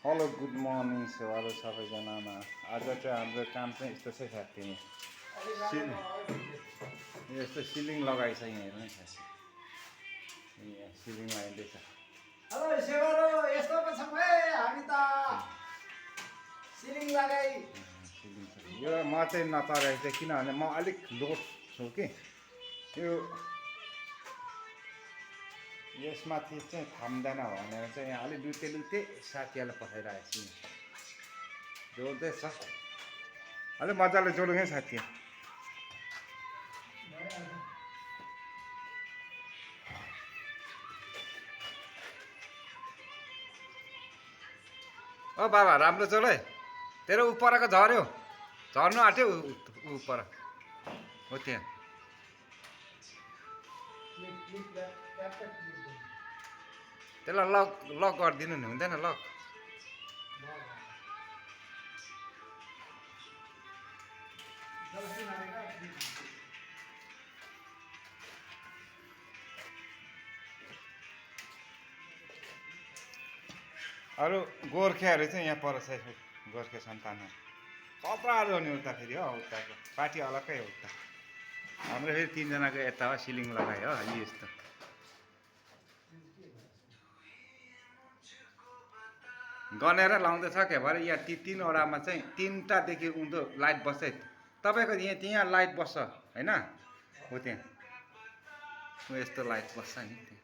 Hello good morning सेवाहरू सबैजनामा। आज चाहिँ हाम्रो काम चाहिँ यस्तो छ साथी। यस्तो सिलिङ लगाइछ यहाँ हेर्नु न साथी। यहाँ सिलिङ लगाइँदैछ। हेलो सेवारो यस्तो पो छौँ है हामी त सिलिङ लगाई सिलिङ छ यो म चाहिँ नतरेको चाहिँ किनभने म अलिक लोड छु कि यो यसमाथि चाहिँ थाम्दैन भनेर चाहिँ यहाँ अलिक लुते साथीहरूलाई पठाइरहेको छु। जोड्दैछ अलिक मजाले जोडौँ है साथी। ओ बाबा राम्रो जोड है। तेरो उपरको झऱ्यो, झर्नु आँट्यो उपर हो त्यहाँ। त्यसलाई लक लक गरिदिनु नि हुँदैन लक। अरू गोर्खेहरू चाहिँ यहाँ पर छ गोर्खे सन्तान कपडाहरू नि उता फेरि हो उताको पार्टी अलग्गै हो उता। हाम्रो फेरि तिनजनाको यता हो सिलिङ लगायो हो यस्तो। गनेर लाउँदैछ क्या भरे यहाँ तिनवटामा चाहिँ तिनवटादेखि उँधो लाइट बस्छ। तपाईँको यहाँ लाइट बस्छ होइन हो त्यहाँ यस्तो लाइट बस्छ नि।